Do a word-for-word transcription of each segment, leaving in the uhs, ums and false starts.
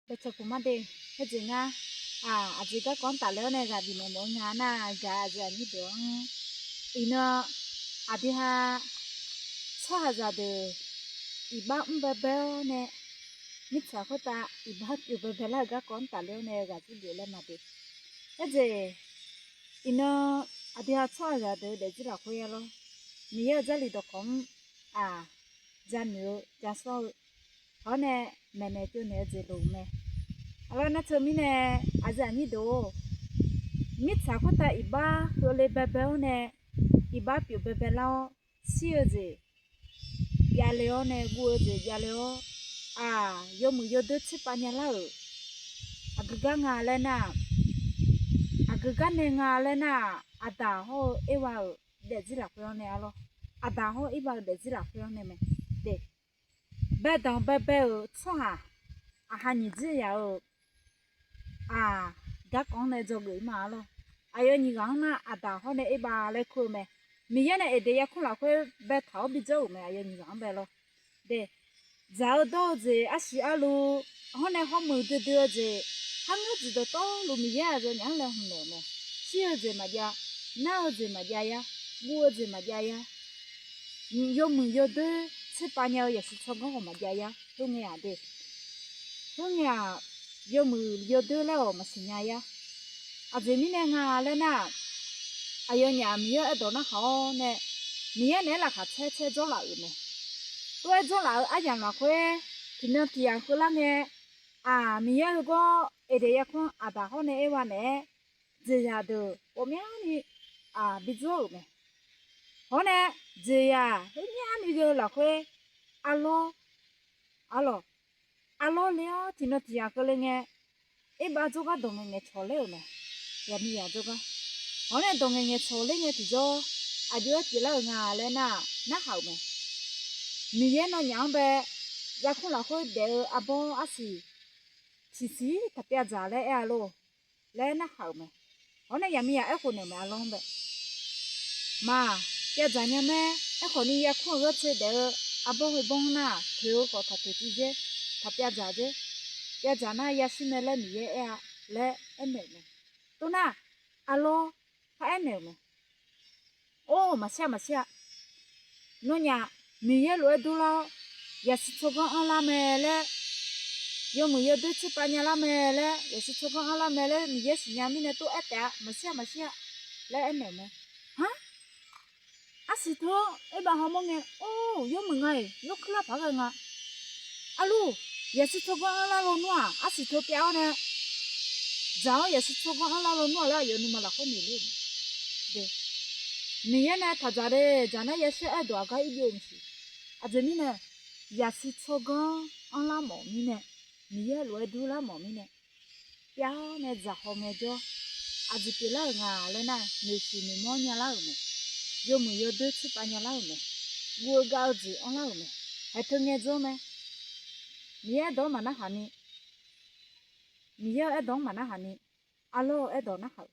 Dawqcawq puq mar de, aerjeq ngar, aq, aqjeq garkawv-anr tafler-awr nae ghaq bifnaeq mawf-eu nga nar, gaq aqjeq aqnyir deuq-anr, iqnan aqdui ha tsawrhaqzaq deuq iqbax mr baebae-awr nae, mirtsaq khoertav iqbax pyeuf baebae lar-eu garkawv-anr tafler-awr nae ghaq zir geuf laer ma de. Aerjeq, iqnan aqdui ha tsawrhaqzaq deuq-eu daefzir lafkhoer-a lor, Miqyaer-euq Jarlif dawqkawq-anr, aq, janoeq-eu jasawr-eu, hawr nae maeqnaeq tsovnaeq-eu jeq loq-euq mae. Aqlawr nar teumirnae, aqyuif aqnyir deuq-or, mirtsaq khoertav iqbax keuvle baebae-awr nae, iqbax pyeuf baebae lar-awr, shir-eu jeq javle-awr nae, guv-eu jeq javle-awr, aq, yawmuiq yawdoer tserpav nyalar-euq aqgeu gar nga laer nar-aq, aqgeu gar nae nga laer nar-aq, Aqdaq hawr-eu Erwa-euq daefzir lafkhoer-anr nae-a lor. Aqdaq hawr Erwa-euq daefzir lafkhoer-anr nae mae. De, baedanq baebae-euq tsawrhaq aqha nyiq jir yaq-euq, aq, garkawv-anr nae dzawgeuf-ir ma-a lor. Aqyawf nyiq ghaq-anr nar, Aqdaq hawr nae Erwa laer kur-eu mae. Miqyaer nae Eqdeq yarkmr lafkhoer baetaq-awr bijawr-euq mae, aqyawf nyiq ghaq-anr bae lor. De, dzaq-eu dawr-eu jeq arsiq arlu, hawr nae hawmuiq duidui-eu jeq, kharngeur jeq dawqtawvluf Miqyaer aqyawfnyaf-anr laeqhmq naeq-euq mae. Shir-eu jeq maqjav, nar-eu jeq maqjav yar, guv-eu jeq maqjav yar, yawmuiq yawdoer tserpav nya-eu yaqsiq tsawrganr khawf maqjav yar, khoerngae-aq de, khoerngae-aq, yawmuiq yawdoer laer-awq maqsiq nya yar. Aqjeq mirnae nga laer nar-aq, aqyawfnyaf Miqyaer-anr aerdawq narhaq-awr nae, Miqyaer naeq-aer laqkhaq caer caer dzawrlaf-euq mae. Tov-aer dzawrlaf-eu aryamq lafkhoer, tiqnan tiq yamq keuvlar ngae, aq, Miqyaer heugawr Eqdeq yarkmr Aqdaq hawr nae Erwa naeq-aer jeqzaq deuq ghawqmyani, aq, bidzawr-euq mae. Hawr nae jeqzaq khoermyani ghae-eu lafkhoer, arlawr, arlawq, arlawr le-awr tiqnan tiq yamq keuvle ngae, Erwa jawrgar dawq ngaeqngaeq cawq ler-euq mae. Yaqmiqzaq jawrgar, hawr nae dawq ngaeqngaeq cawq ler ngae tiqjawr, aqjox-aer pyeuflar-euq nga laer nar-aq, narhaq-euq mae. Miqyaer nawnyaf-anr bae yarkmr lafkhoer daef-eu arbawr arsiq tiqsiq taqpyav dzaq laer aer-a lor laer narhaq-euq mae. Hawr nae yaqmiqzaq aerkhof naeq-euq mae, arlawr-anr bae, maq, pyav dzaq nya mae. Aerkhawf ni yarkmr-euq ghartser daef-eu arbawr heu bawr-anr nar-aq, toeq-eu khawf taq toeq civ dzer, taqpyav dzaq dzer, pyav dzaq nar yashir mae laer Miqyaer aer-a laer aernaeq-euq mae. Tov nar, arlawr khar aernaeq-euq mae. Or, maqshir-a, maqshir-a. Nawnyaf Miqyaer lof-aer durlar-awr, yaqsiq tsawrganr anrlar mae laer, yawmuiq yawdoer tserpav nyalar mae laer, yaqsiq tsawrganr anrlar mae laer Miqyaer siqnya mirnae tov-aer taef-a, maqshir-a, maqshir-a laer aernaeq-euq mae. Har, arsiq teu-anr Erwa hawmawr ngae, or, yawmuiq nga-iq, yawkuir lar paq-aer ghae nga. Arlur, yaqsiq tsawrganr anrlar lawnmr nar-aq, arsiq teu pyav-awr nae dzaq-awr yaqsiq tsawrganr anrlar lawnmr-aq laer aqyawf nuima lafkhoer noeq ler-euq mae. De, Miqyaer nae taqdzaq de, dzaq nar yashir aerdawq aqgar ir byov-eu maqsiq. Aqjeq mirnae, yaqsiq tsawrganr anrlar mawf mirnae, Miqyaer lof-aer durlar mawf mirnae, pyav-awr nae dzaq haw ngaejawr, aqjeq pyeuflar-euq nga laer nar, noeqshiq noeqmawr nyalar-euq mae. Yawmuiq yawdoer tserpav nyalar-euq mae. Guv-eu gav-eu jeq anrlar-euq mae. Haeq teu ngaejawr mae. Miqyaer aerdawq-anr maqnarhaq ni, Miqyaer-euq aerdawq-anr maqnarhaq ni, arlawr-eu aerdawq narhaq-euq.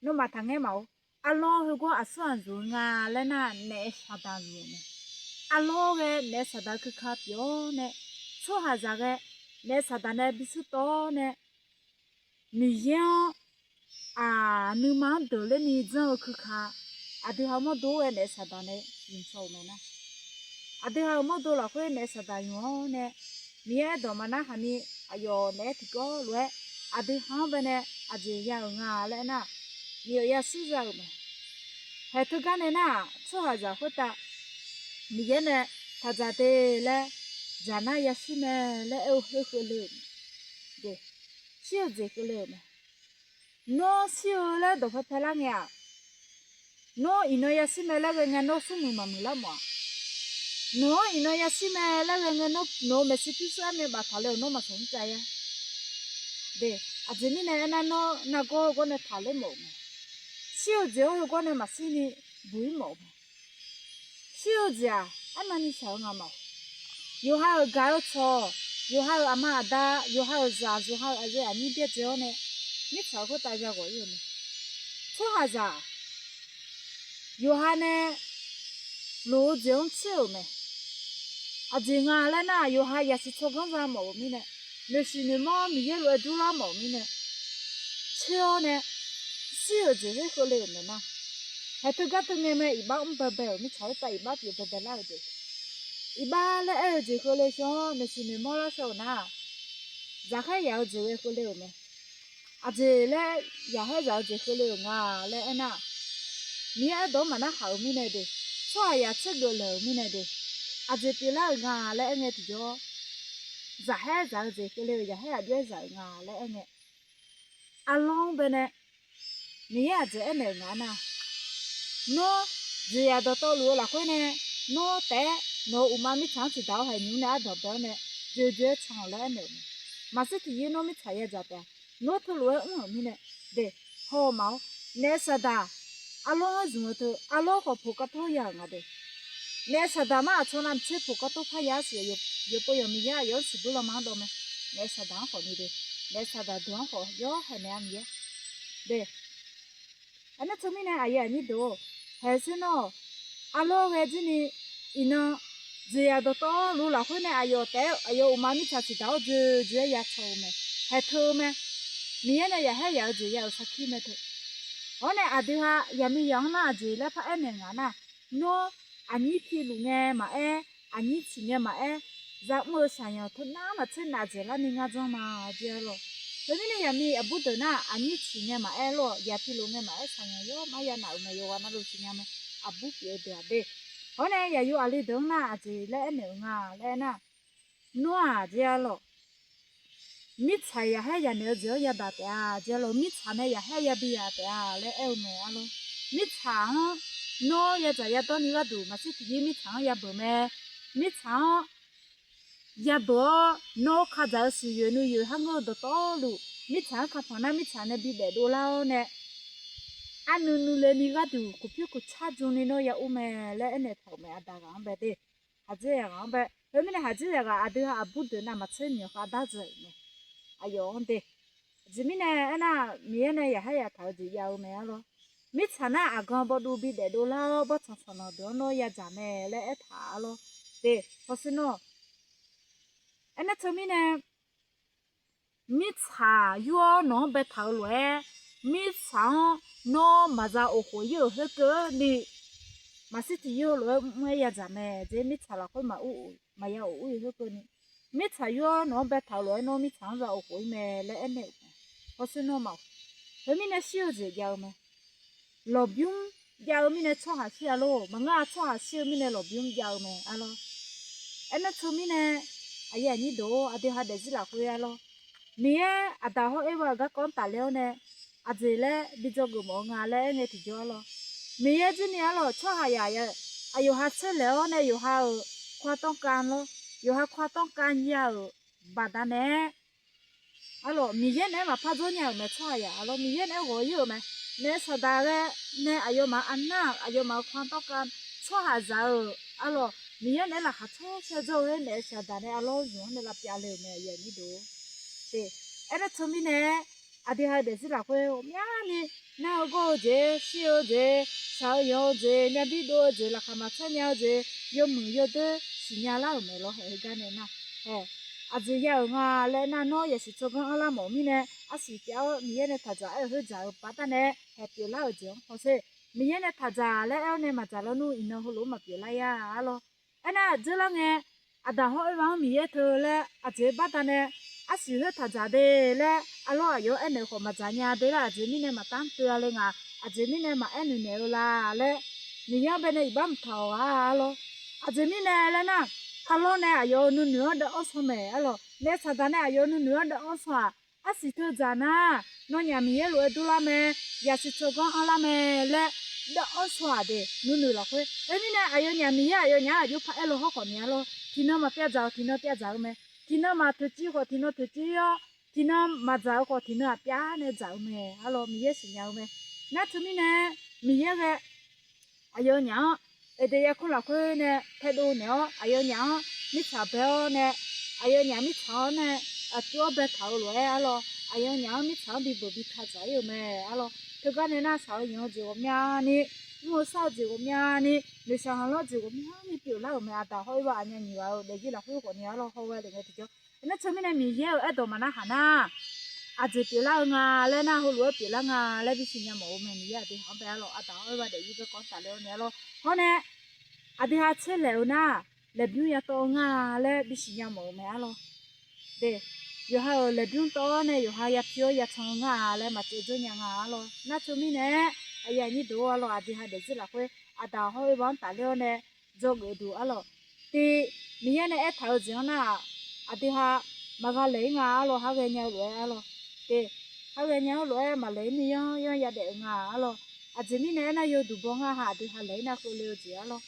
Nawmaf taqngaer maqor. Arlawr heugawr aqsur ghaq zuq-eu nga laer nar, naef saqdaq zuq-euq mae. Arlawr ghae naef saqdaq keuka pyeuf-awr nae, tsawrhaqzaq ghae naef saqdaq nae bishuir tawv-awr nae, Miqyaer-anr, aq, nuima-anr deuq ler ni janr-eu keuka, aqdui ha-euq mawrdo ghae naef saqdaq nae nymq shaw-euq mae nar. Aqdui ha-euq mawrdo lafkhoer naef saqdaq nymq-awr nae, Miqyaer aerdawq maqnarhaq ni, aqyawf naeq-aer tiqkawv lof-aer aqdui ha-anr bae nae aqjeq ya-euq nga laer nar, miqyawf yashir za-euq mae. Haeq teugar nae nar-aq, tsawrhaqzaq khoertav Miqyaer nae taqdzaq de laer, dzaq nar yashir mae laer aer-eu khoer keuvle-euq mae. De, shir-eu jeq keuvle-euq mae. Nawr shir-eu laer dawqpae paelar ngae-aq, nawr iqnan yashir mae laer ghae ngae nawr smrmuiq maqmuiq lar mawf-aq, nawq-anr iqnan yashir mae laer ghae ngae nawr nawq-euq maeqshi pyurshuir armyav baftaq le-awq nawr maqsawq mr cav ya. De, aqjeq mirnae aernar, nawr nargawr heugawr nae taqler mawf-euq mae. Shir-eu jeq-anr heugawr nae maqshir ni buq-ir mawf-euq mae. Shir-eu jeq-aq, arnavni shaq-eu nga mawf-euq. Yawqha-euq gaq-eu tsawq, yawqha-euq aqma aqda, yawqha-euq zaq, yawqha-euq aqyuif aqnyir byaerdzae-awr nae, mirtsaq-euq khoertav yaghawq ir-eu mae. Tsawrhaqzaq, yawqha nae loq-eu jeq-anr tser-euq mae. Aqjeq nga laer nar, yawqha yasiq tsawrganr za mawf-euq mirnae, noeqsiq noeqmawr Miqyaer lof-aer durlar mawf-euq mirnae, tser-awr nae shir-euq jeq her keuvle-euq maeq nar, haeq teugar teu ngae mae iqbax mr baebae-euq mirtsaq khoertav iqbax pyeuf baebae lar-eu jeq, iqbax laer aer-eu jeq keuvle shaw-awr noeqsiq noeqmawr lar shaw-euq nar, zaqkhaer yaq-eu jeq ghae keuvle-euq mae. Aqjeq laer yaqkhaer zaq-eu jeq keuvle-euq nga laer aernar, Miqyaer aerdawq-anr maqnar haq-euq mirnae de, tsawrhaqzaq tsergeuf laeq-euq mirnae de, aqjeq pyeuflar-euq nga laer aer ngae tiqjawr, zaqkhaer zaq-eu jeq keuvle-euq yaqkhaer aqjox-aer zaq-euq nga laer aer ngae, arlawr-anr bae nae Miqyaer aqjeq aernaeq-euq nga nar, nawr jeqzaq dawqtawvluf-eu lafkhoer nae, nawr taef-aer nawq-euq uqma mirtsaq-anr tiqdaq-awr haeq nymq-mr nae ardanq bae-awr nae, joejoe-aer can-awq laer aernaeq-euq mae. Maqsir tiqyir nawr mirtsaq yadzaq taef-a. Nawr teulof-aer mr-euq mirnae de, haw-awq maf-awr, naef saqdaq arlawr-anr zmq-eu teu arlawr khawf poq kar tor ya-euq nga de. Naef saqdaq mar aqcawq navmaqtser poq kar tor parya arsiq, yawqpov yawq Miqyaer aqyawf-anr siqbuir lanma-anr dawv mae. Naef saqdaq-anr khawf ni de, naef saqdaq deuq-anr khawf yawr haeqnaeq-a Miqyaer de. Aernar teumirnae aqyuif aqnyir deuq-or, haeqser nawr-awq, arlawr ghae jirni, iqnan jeqzaq dawqtawvluf lafkhoer nae aqyawf taef-aer aqyawf uqma mirtsaq tiqdaq-awr joejoe-aer ya can-eu mae. Haeq teu-eu mae. Miqyaer nae yaqkhaer yaq-eu jeq ya-euq sarkir mae teu. Hawr nae aqdui ha yaqmiqyaq-anr nar aqjeq laer paraer naeq nga nar, nawr aqnyir piluf ngae maqaer, aqnyir ciq ngae maqaer, zaqmr-eu shaqyanq teunar maqtser naf dzaeqlar ni ngar janr ma jeq-a lawq. Teumirnae yaqmiq aqbur deuq nar aqnyir ciq ngae maqaer lawq, yaq piluf ngae maqaer shaqyanq yawr mar ya naf-euq mae, yawqghaq navluf siqnya mae. Aqbur pyeuf-eu deuq-aq de. Hawr nae yaqyo aqli deuq-anr nar aqjeq laer aernaeq-euq nga laer aernar, nawr-aq jeq-a lawq, mirtsaq yaqkhaer yanaeq-eu jeq-anr yadaq taef-a jeq-a lawq, mirtsaq nae yaqkhaer yabi yaq taef-a laer aer-eu mae arlawr. Mirtsaq-anr nawr yadzaq yadawr ni gharduq maqsir tiqyir mirtsaq-anr yabeuq mae. Mirtsaq-anr yabeuq-awr nawr kadzaq-eu siqyoeq nuiyoeq har ngeur-eu dawqtawvluf mirtsaq-anr kapanq nar mirtsaq nae bidaef dovlar-awr nae, arnuiv nuile ni gharduq kuqpyur kuqcar jmr ni nawr ya ur mae laer aernaeq taq-euq mae, aqdaq ghaq-anr bae de. Haqdzer yaq ghaq-anr bae. Khoermirnae haqdzer yaq ghaq aqdui ha aqbur deuq navmaqtser nyiq khav dar dzaeq-euq mae. Aqyawf-anr de. Aqjeq mirnae aernar, Miqyaer nae yaqkhaer yaqtaq-eu jeq jav-eu mae arlawr. Mirtsaq nar aqgan bawduv bidaef dovlar-awr bawrtsanq sanqnanq deuq-anr nawr yadzaq mae laer aertaq arlawr de. Hawsher nawr-awq, aernar teumirnae mirtsaq yur-awr nawq-anr baetaq-eu lof-aer, mirtsaq-anr nawr maqza of khof ir-euq khoerkeuvni, maqsir tiqyir-eu lof-aer mr-aer yadzaq mae jeq, mirtsaq lafkhoer maqur, maqya of ur-ir khoerkeuvni, mirtsaq yur-awr nawq-anr baetaq-eu lof-aer nawr mirtsaq-anr za of khof ir mae laer aernaeq-euq mae. Hawsher nawr maf-awq, khoermirnae shir-eu jeq jav-eu mae. Lawqbymr jav-eu mirnae tsawrhaq shir-a lor, maqngeur-a tsawrhaq shir-eu mirnae lawqbymr jav-eu mae arlawr. Aernar teumirnae aqyuif aqnyir deuq-or, aqdui ha daefzir lafkhoer arlawr, Miqyaer aqdaq hawr Erwa-euq garkawv-anr tafler-awr nae aqjeq laer bi dzawgeuf mawf-eu nga laer aer ngae tiqjawr arlawr, Miqyaer jirni arlawr tsawrhaqzaq aqyawf ha tserlaeq-awr nae yawqha-euq ความต้องการ lawr, yawqha ความต้องการ ya-euq baqdanae arlawr, Miqyaer naeq-aer maqpar dzawrnya-euq mae tsawrhaqzaq arlawr, Miqyaer naeq-aer ghawq ir-euq mae. Naef saqdaq ghae nae aqyawfmaf-euq aqnar-aq aqyawfmaf-euq ความต้องการ tsawrhaqzaq-euq arlawr, Miqyaer naeq-aer laqkhaq tsawrshar dzawr-eu ghae naef saqdaq nae arlawr zmq-anr nae lavpyav le-euq mae, aqyuif aqnyir deuq-or. Aernar teumirnae aqdui ha-eu daefzir lafkhoer ghawqmyani nar-eu gawr-eu jeq, shir-eu jeq, shaq-eu yanq-eu jeq, myavbir dov-eu jeq, laqkhaq maqtser nya-eu jeq, yawmuiq yawdoer siqnya lar-euq maeq lawr haeq heugar nae nar, haeq aqjeq ya-euq nga laer nar, nawr yasiq tsawrganr anrlar mawf-eu mirnae arsiq pyav-awr Miqyaer nae taqdzaq aer-eu khoer dzaq-eu baqdanae haeq pyeuflar-euq jeq-anr hawsher. Miqyaer nae taqdzaq laer aer-awr nae maqdzaq lawnmr iqnan heulof-aer maqpyeuf lar ya arlawr. Aernar aqdzeurlar ngae, aqdaq hawr Erwa-anr Miqyaer teu laer aqjeq baqdanae arsiq khoer taqdzaq de laer arlawr aqyawf-anr aernaeq-eu khawf maqdzaq nya de laer, aqjeq mirnae maqtar teu-a le nga, aqjeq mirnae maqaer noeqnaeq-eu la laer, Miqyaer-anr bae nae iqbax mqtaq-awq-a arlawr. Aqjeq mirnae laer nar, arlawr nae aqyawf-euq nuinoeq-anr dav-anr san maeq arlawr, naef saqdaq nae aqyawf-euq nuinoeq-anr dav-anr san-aq, arsiq teu dzaq nar, nawnyaf Miqyaer lof-aer durlar mae, yasiq tsawrganr anrlar mae laer dav-anr san-aq de nuinoeq lafkhoer. Khoermirnae aqyawfnyaf Miqyaer aqyawfnyaf-anr aqjox paq-aer law hawr khawf ni arlawr, tiqnan maqpyav dzaq-awq tiqnan pyav dzaq-eu mae, tiqnan maqtoeqciv khawf tiqnan toeqciv-awr, tiqnan maqdzaq-eu khawf tiqnan aqpyav nae dzaq-eu mae arlawr, Miqyaer siqnya-eu mae. Nar teumirnae Miqyaer ghae aqyawfnyaf-anr Eqdeq yarkmr lafkhoer nae taedov naeq-awr aqyawfnyaf-anr mirtsaq bae-awr nae, aqyawfnyaf mirtsaq-awr nae aqcur-awr baetaq-eu lof-aer arlawr, aqyawfnyaf-anr mirtsaq-anr bibeuq bi kadzaq ir-euq mae arlawr. Teugar nae nar shaq-eu yanq-eu jeq ghawqmyani, mr-eu shar-eu jeq ghawqmyani, noeqshaq hanqlanr jeq ghawqmyani pyeuflar-euq mae. Aqdaq hawr Erwa aqnyaf nyiq ghaq-euq daefzir lafkhoer khawf ni arlawr hawghae lef ngae tiqjawr Aernar teumirnae Miqyaer-euq aerdawq maqnar haq nar, aqjeq pyeuflar-eu nga laer nar, heulof-aer pyeuflar nga laer bisiqnya mawf-eu mae. Miqyaer aqdui haq-anr bae arlawq, Aqdaq hawr-eu ba daefzir garkawv-anr tafler-awr nae arlawq. Hawr nae aqdui ha tser laeq-eu nar, laeqbymr yatawv-eu nga laer bisiqnya mawf-eu mae arlawq. De, yawqha-euq laeqbymr tawv-awr nae yawqha yapir-awr yacan-eu nga laer maqtsaev dzeur nya nga arlawq. Nar teumirnae aqyuif aqnyir deuq-or arlawq, aqdui ha daefzir lafkhoer Aqdaq hawr-eu ba-anr tafler-awr nae dzawgeuf duq arlawq. Tiq, Miqyaer nae aertaq-eu jeq-anr nar-aq, aqdui ha maqgha laeq-ir nga arlawq, har ghaenya-eu lof-aer arlawq. Tiq, har ghaenya-eu lof-aer maqlaeq-ir ni yanr yanr yadaef-eu nga arlawq. Aqjeq mirnae aernar, yawduq baw ngar ha aqdui ha laeq-ir nar keuvle-eu jeq arlawq.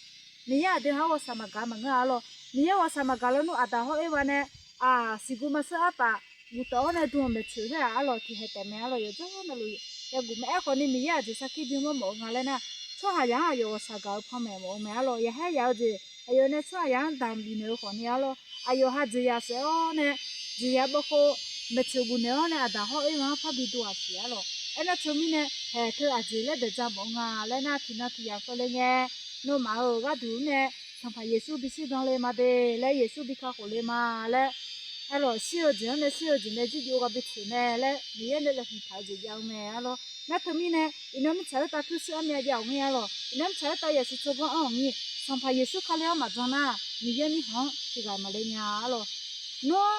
Miqyaer aqdui ha-anr ghawqshaq maqgaq maqngeur-a arlawq. Miqyaer ghawqshaq maqgaq lawnmr Aqdaq hawr-eu ba nae, aq, siqguq maqseur arpaf guftawf-awr nae dm-euq maeqtsoeq khoer-aq arlawq, tiqhaeq taef mae arlawq. Yawqjawr navluf yaguf mae. Aerkhawf ni Miqyaer aqjeq sarkir bimawr mawf-eu nga laer nar, tsawrhaqzaq-anr aqyawf ghawqshaq gaq-eu panmaeq mawf-eu mae arlawq. Yaqhaer yaf-eu jeq aqyawf nae tsawrhaqzaq-anr damq bifnaeq-eu khawf ni arlawq, aqyawf ha jeqzaq saef-awr nae jeqzaq bawkhov maeqtsoeq guf naeq-awr nae Aqdaq hawr-eu ba-anr parbi dov-aq siq arlawq. Aernar teumirnae haeq teu aqjeq laer daeq ja mawf-eu nga laer nar, tiqnan tiqyaq keuvle ngae, nawmaf-euq gharduq nae Sanqpaq Yeqsur bishir dan le ma de laer, Yeqsur bi kakhof le ma laer arlawq, shir-eu jeq-anr nae shir-eu jeq nae jirjov ghaq bitsoeq mae laer Miqyaer nae laeqhmq taq-eu jeq jav-eu mae arlawq. Nar teumirnae iqnan mirtsaq khoertav pyurshuir armyav jav-awq ngir arlawq, iqnan mirtsaq khoertav yasiq tsawrganr anr-awq ngir, Sanqpaq Yeqsur Kali-anr maqjan nar, Miqyaer mirkhanq-anr tiqghaq maqle nya arlawq. Nawr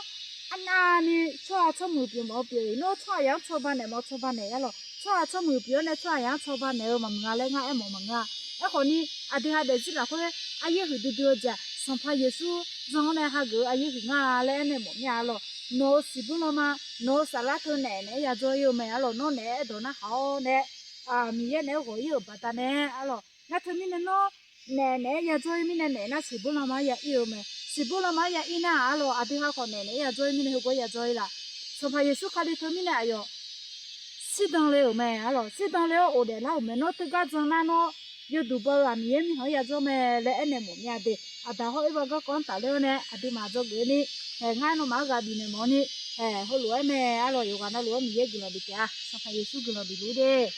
arnavni tsawrhaq tsawrmuiq pyeuf mawf-eu pyeuf-iq, nawr tsawrhaqzaq-anr cawba naeq mawf-eu cawba naeq arlawq. Tsawrhaq tsawrmuiq pyeuf-awr nae tsawrhaqzaq-anr cawba naeq-eu maqmuiq nga laer ngar aermawf maqngeur-a. Aerkhawf ni aqdui ha daefzir lafkhoer aryaer huiqdui dui-eu jeq-aq, Sanqpaq Yeqsur jan-awr nae hageuf-eu aryaer huiq ngar laer aernaeq mawf mir-a arlawq. Nawq-euq siqbur lanma, nawq-euq saflar teu naeq naeq-aer yadzawr-ir-eu mae arlawq. Nawr naeq-aer aerdawq narhaq-awr nae, Miqyaer naeq-aer ghawq-ir-euq baqdanae arlawq. Nar teumirnae nawr naeq naeq-aer yadzawr-ir mirnae naeq nar siqbur lanma-anr ya ir-eu mae. Siqbur lanma-anr ya ir nar-aq arlawq, aqdui ha khawf naeq naeq-aer yadzawr-ir mirnae heugar yadzawr-ir laf. Sanqpaq Yeqsur Kali teumirnae aqyawf shirdan le-euq mae arlawq. Shirdan le-awr ghofdaef lar-euq mae. Nawr teugar jan nar nawr yawduq baw-eu-aq Miqyaer mirkhanq-anr yadzawr mae laer aernaeq mawf mir-a de. Aqdaq hawr-eu ba garkawv-anr tafler-awr nae aqduimaf dzawgeuf ni, haeq ngar nawmaf-anr ghaq bifnaeq mawf ni, haeq heulof-aer mae arlawq. Yawqghaq navluf-anr Miqyaer guiqlanq bif taef-a. Sanqpaq Yeqsur guiqlanq bif luf-ur de.